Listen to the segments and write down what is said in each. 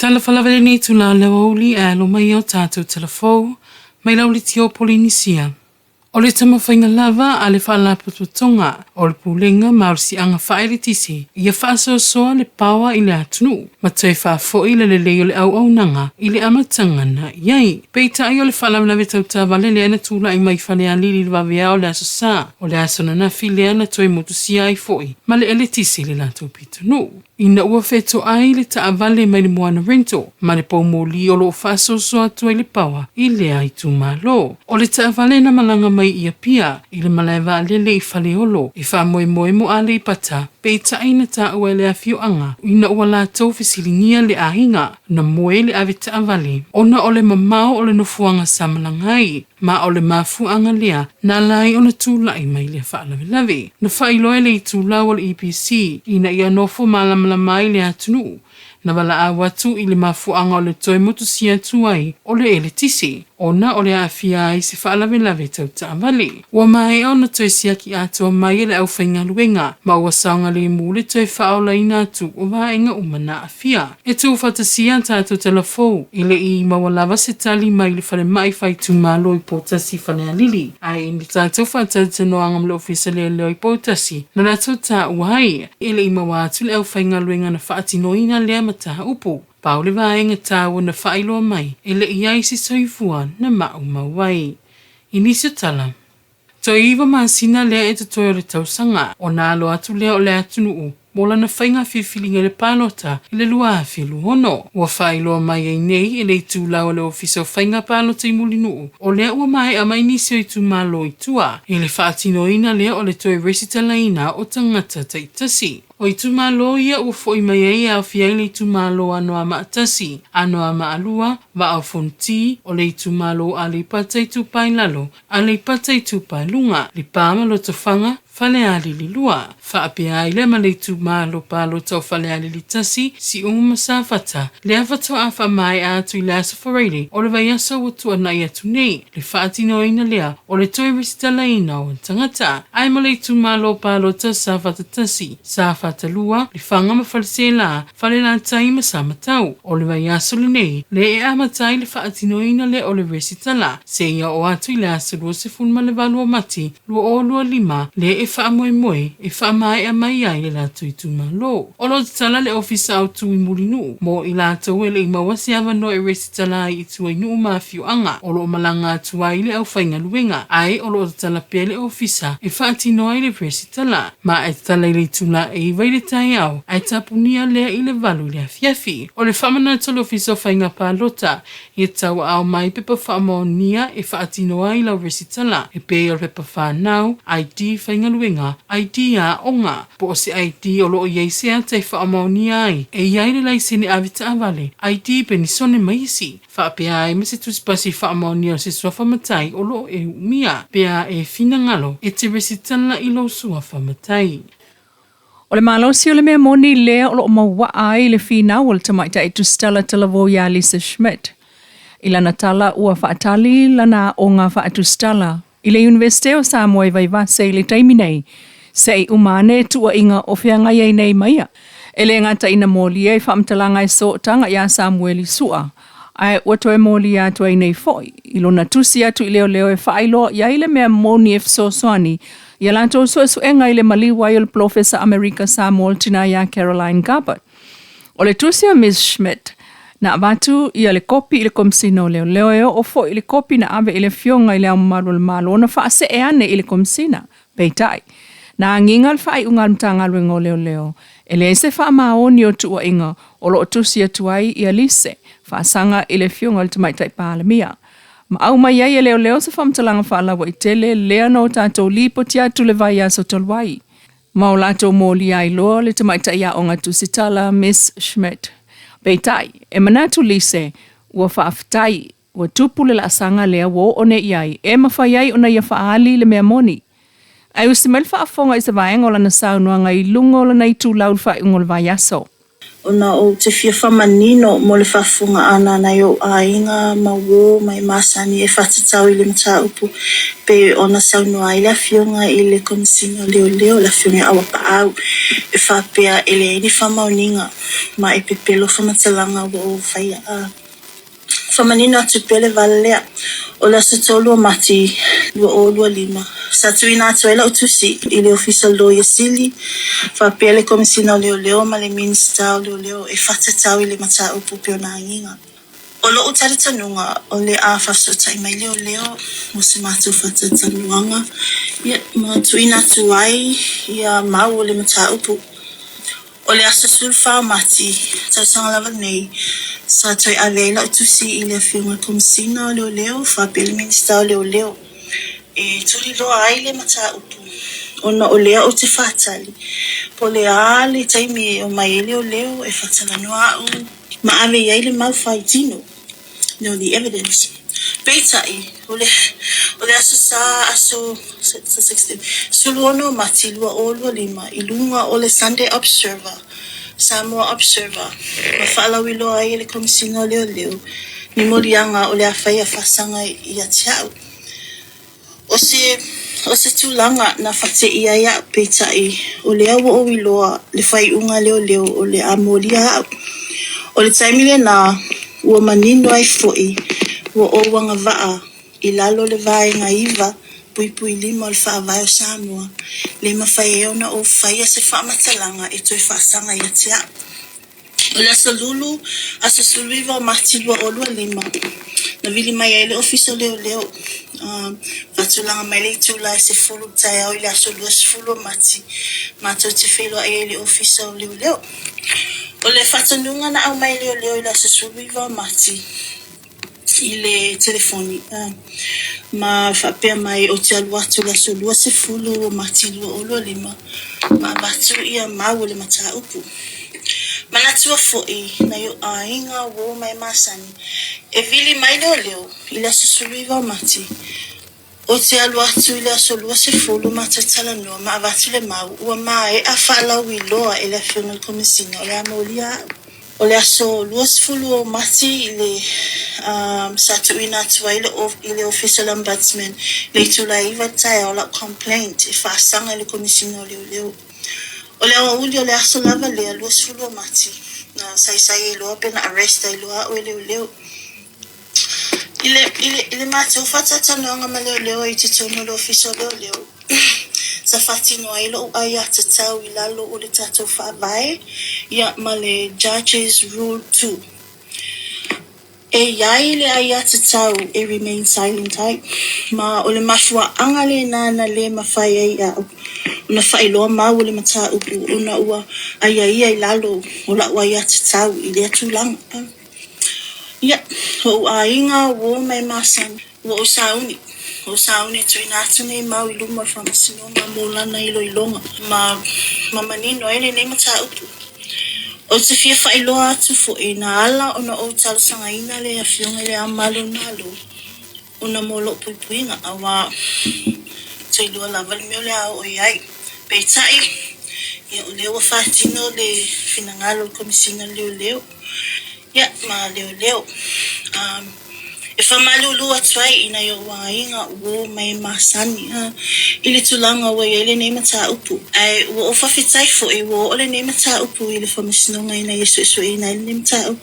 Talofa lava i lenei itula o le aoauli ae alo mai o tatou talafou mai lau o Polinisia. O le taumafaiga lava a le Faalapotopotoga o le Pulega Malosiaga Faaeletise ia faasoasoa le paoa i le atunuu ma toe faafoi le lelei o le auaunaga i le amataga na i ai. Peitai o le faalavelave tau taavale lea na tulai mai Falealili i le vaveao o le Aso Sa, o le aso ananafi lea na toe motusia ai foi ma le eletise i le latou pitonuu, ina ua fetoai le taavale mai le Moana Rental ma le poumoli o lo o faasoasoa atu ai le paoa i lea itumalo. O le taavale na malaga mai i Apia i le malae vaalele i Faleolo e faamoemoe mo Aleipata, peitai na taua e le afioaga ina ua latou fesiligia le aiga na moe le avetaavale ona o le mamao o le nofoaga sa malaga ai, ma o le mafuaaga lea na ala ai ona tulai mai lea faalavelave. Na faailoa e le itulau o le EPC ina ia nofo malamalama ai le atunuu na valaau atu i le mafuaaga o le toe motusia atu ai o le eletise ona o le aafia ai se faalavelave tau taavale. Ua maea ona toe siaki atoa mai e le aufaigaluega ma ua saogalemu le toe faaolaina atu o vaega uma na aafia. E tuufaatasia tatou talafou e le i maua lava se tali mai le falemai faaitumalo i Poutasi Falealili, ae i le tatou faatalatalanoaga ma le Ofisa Leoleo i Poutasi na latou taua ai e le i maua atu le aufaigaluega na faatinoina lea mataupu. Pau le vaega taua na faailoa mai e le i ai se soifua na maumau ai. I nisi o tala, toe 9 masina lea e totoe o le tausaga ona alo atu lea o le atunuu mo lana faiga filifiliga i le palota i le 2026. Ua faailoa mai ai nei e le itulau a le Ofisa o Faiga Palota i Mulinuu, o lea ua maea mai nisi o itumalo i tua i le faatinoina lea o le toe resitalaina o tagata taitasi. O itumalo ia ua foi mai ai e aofia ai le itumalo o Anoamaa 1, Anoamaa 2, Vaa o Fonoti, o le itumalo o Aleipata Itupa i Lalo, Aleipata Itupa i Luga, Lepa ma Lotofaga, Falealili 2, faapea ai lea ma le itumalo palota o Falealili 1, Siumu ma Safata, lea faatoa faamaea atu i le aso Faraile o le vaiaso ua tuanai atu nei le faatinoina lea o le toe resitalaina o tagata. Ae mo le itumalo palota o Safata 1, Safata 2, Lefaga ma Faleaseela, Falelatai ma Samatau, o le vaiaso lenei le e amata ai le faatinoina lea o le resitala seia oo atu i le aso 28 o Mati 2025 lea e faamoemoe e faamaea mai ai le latou itumalo. O lo o tatala le Ofisa Autu i Mulinuu mo i latou e le i maua se avanoa e resitala ai i tua i nuu ma afioaga o lo o malaga atu ai le aufaigaluega, ae o lo o tatala pea le ofisa e faatino ai le resitala, ma e tatala i le itula e 9 i le taeao ae tapunia lea i le 8 i le afiafi. O le faamanatu a le Ofisa o Faiga Palota ia tauaao mai pepa faamaonia e faatino ai lau resitala e pei o le pepa fanau, ID faigaluega, ID aoga, po o se ID o lo o i ai se ata e faamaonia ai e i ai le laisene avetaavale, ID penisone ma isi, faapea ai ma se tusipasi faamaonia o se suafa matai o lo o e uumia pe a e finagalo e te resitala i lou suafa matai. O le malosi o le mea moni lea o lo o mauaa ai le finau o le tamaitai tusitala talavou ia Lisa Schmidt. I lana tala ua faatali lana aoga faatusitala i le Iunivesite o Samoa i Vaivase i le taimi nei, se i uma ane tuuaiga o feagai ai nei ma ia. E le gata ina molia i faamatalaga e sootaga ia Samueli Sua, ae ua toe molia atu ai nei foi i lona tusi atu i leoleo e faailoa i ai le mea moni e fesoasoani ia latou suesuega i le maliu ai o le polofesa Amerika Samoa o le tina ia Caroline Garbutt. O le tusi a Ms Schmidt na avatu ia le kopi i le Komesina o Leoleo e oo foi i le kopi na ave i le Afioga i Le Ao Mamalu o le Malo na faasee ane i le Komesina. Peitai, na agiga le faaiuga a le Matagaluega o Leoleo e leai se faamaoni o tuuaiga o lo o tusi atu ai ia Lise faasaga i le Afioga i le Tamaitai Palemia. Ma aumai ai e leoleo se faamatalaga faalauaitele lea na o tatou lipoti atu le vaiaso talu ai. Ma o latou molia ai loa le tamaitai aoga tusitala Miss Schmidt. Peitai, e manatu Lise, ua faafetai, ua tupu le laasaga lea ua oo nei i ai e mafai ai ona ia faaali le mea moni. Ae usi mai le faafofoga i se vaega o lana saunoaga i luga o lana itulau i le faaiuga o le vaiaso. Ona ou te fia faamanino mo le faafofogaaga a nai ou aiga ma uō ma e masani e faatatau i le mataupu pei ona saunoa ai le Afioga i le Komesina o Leoleo, le Afioga ia Auapaau. e faapea e leai ni faamaoniga ma e pepelo faamatalaga ua ou faia. Faamanino atu pea le vala lea, o le aso 3 o Mati 2025, sa tuuina atu ai lau tusi i le Ofisa o le Loia Sili faapea le Komesina o Leoleo ma le Minisita o Leoleo e faatatau i le mataupu e pei ona agiga. O lou talitonuga, o le a faafesootai mai leoleo mo se matou faatalatalanoaga ia ma tuuina atu ai ia mau o le mataupu. O le aso 14 o Mati, tausaga lava nei, sa toe ave ai lau tusi i le Afioga i le Komesina o Leoleo faapea le Minisita o Leoleo e tuliloa ai le mataupu ona o lea ou te faatali po o le a le taimi e omai ai leoleo e faatalanoa au ma ave i ai le mau faitino, you know, the evidence. Peitai, o le, o le aso sa, aso 16, 16 Mati 2025 i luga o le Sunday Observer, Samoa Observer, ma faalauiloa ai e le Komesina o Leoleo ni moliaga o le a faia faasaga ia te au. O se, o se tulaga na faateia ai a'u, peitai, o lea ua ou iloa le faaiuga a leoleo o le a molia a'u. O le taimi lenā, ua manino ai fo'i ua ou agavaa i lalo o le Vaega 9.5 o le Faavae o Samoa, le mafai ai ona ou faia se faamatalaga e toe faasaga ia te a'u. O le aso Lulu, aso 19 o Mati 2025, na vili mai ai le Ofisa o Leoleo, faatulaga mai le itula e 10 i le taeao i le aso 20 o Mati, matou te feiloai ai i le Ofisa o Leoleo. O le faatonuga na aumai e leoleo i le aso 19 o Mati, i le telefoni ma faapea mai ou te alu atu i le aso 20 o Mati 2025 ma avatu ia mau o le mataupu. Manatua foi nai ou aiga uo ma e masani e vili mai leoleo i le aso 19 o Mati. Ou te alu atu i le aso 20 matou talanoa ma avatu le mau ua maea faalauiloa e le Afioga i le Komesina o le a molia a'u. O le aso 20 o Mati i le sa tuuina atu ai i le Ofisa o le Ombudsman i le itula e 9 i le taeao lau complaint e faasaga i le Komesina o Leoleo. O le aoauli o le aso lava lea 20 o Mati na saisai ai loa pe na arrest ai loa a'u e leoleo. I le, i le, i le matou faatalatalanoaga ma leoleo i totonu o le Ofisa o Leoleo, sa faatino ai lou aiatatau i lalo o le tatou Faavae, ia, ma le Judges Rule 2. E i ai le aiatatau e remain silent ai, ma o le mafuaaga lena na le mafai ai e au ona faailoa mau o le mataupu ona ua aiaia i lalo o lau aiatatau i lea tulaga. Ia, o ou aiga, uo ma e masani, ua ou sauni, ua ou sauni e tuuina atu nei mau i luma o le Faamasinoga mo lana iloiloga ma ma manino ai lenei mataupu. Ou te fia faailoa atu foi na ala ona ou talosagaina le Afioga i Le Ao Mamalu o le Malo ona mo lou puipuiga, auā toe iloa lava le mea o le a oo i ai. Peitai, ia o lea ua faatino le finagalo o le Komesina o Leoleo, Ia, ma leoleo. E faamalulu atu ai i nai ou aiga uo ma e masani i le tulaga ua i ai lenei mataupu. Ae ua ou faafetai foi ua oo lenei mataupu i le Faamasinoga ina ia suesueina ai lenei mataupu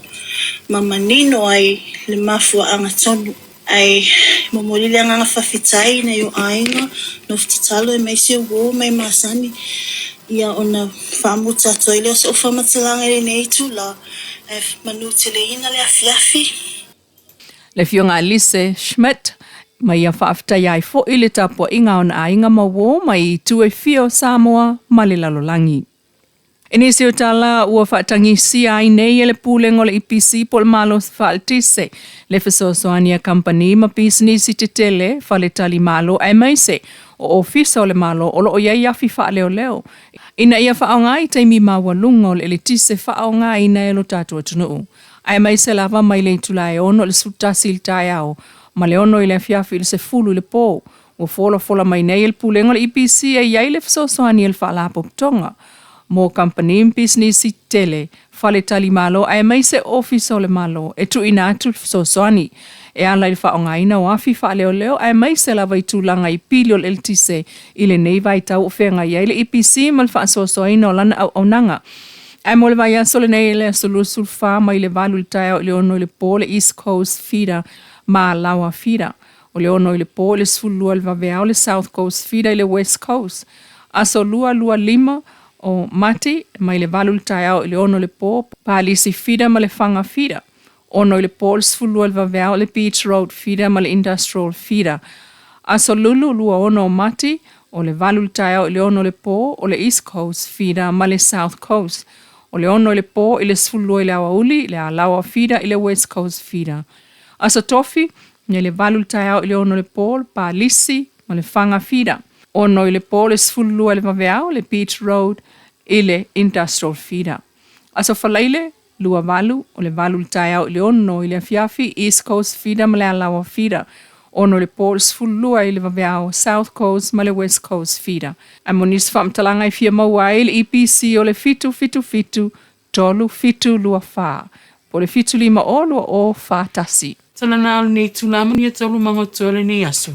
ma manino ai le mafuaaga tonu. Ae momoli le agaga faafetai i nai ou aiga, nofo tatalo aemaise uo ma e masani ia ona faamuta atu ai lea o so'u faamatalaga i lenei itula, ae manuteleina le afiafi. Le Afioga Alice Schmidt, ma ia faafetaia ai foi le tapuaiga a ona aiga ma uo mai i itu e fia o Samoa ma le lalolagi. I nisi o tala ua faatagisia ai nei e le Pulega o le EPC po o le Malosi Faaletise le fesoasoani a kamupani ma pisinisi tetele, faletali malo aemaise o ofisa o le Malo o lo o i ai afi faaleoleo ina ia faaaoga i taimi maualuga o le eletise faaaogaina e lo tatou atunuu aemaise lava mai le itula e 6 i le 11 i le taeao ma le 6 i le afiafi i le 10 i le po. Ua folafola mai nei e le Pulega o le EPC e i ai le fesoasoani a le Faalapotopotoga mo Kamupani ma Pisinisi Tetele, Faletalimalo aemaise Ofisa o le Malo e tuuina atu le fesoasoani. e ala i le faaaogaina o afi faaleoleo aemaise lava i tulaga i pili o le eletise i lenei vaitau o feagai ai le EPC ma le faasoasoaina o lana auaunaga. Ae mo le vaiaso lenei i le aso 24 mai le 8 i le taeao i le 6 i le po le East Coast Feeder ma Alaoa Feeder. O le 6 i le po i le 12 i le vaveao le South Coast Feeder i le West Coast. Aso 2, 2, 5 o Mati mai le 8 i le taeao i le 6 i le po, Palisi Feeder ma le Faga Feeder. 6 i le po i le 12 i le vaveao le Beach Road Feeder ma le Industrial Feeder. Aso Lulu 26 o Mati, o le 8 i le taeao i le 6 i le po, o le East Coast Feeder ma le South Coast. O le 6 i le po i le 12 i le aoauli, le Alaoa Feeder i le West Coast Feeder. Aso Tofi, mai le 8 i le taeao i le 6 i le po, le Palisi ma le Faga Feeder. 6 i le po i le 12 i le vaveao, le Beach Road i le Industrial Feeder. Aso Faraile, 28, o le 8 i le taeao i le 6 i le afiafi, East Coast Feeder ma le Alaoa Feeder. 6 i le po i le 12 i le vaveao, South Coast ma le West Coast Feeder. Ae mo nisi faamatalaga e fia maua ai le EPC o le 777 3724 po o le 750 2041. Tala na o lenei itula, manuia taualumaga o totoe o lenei aso.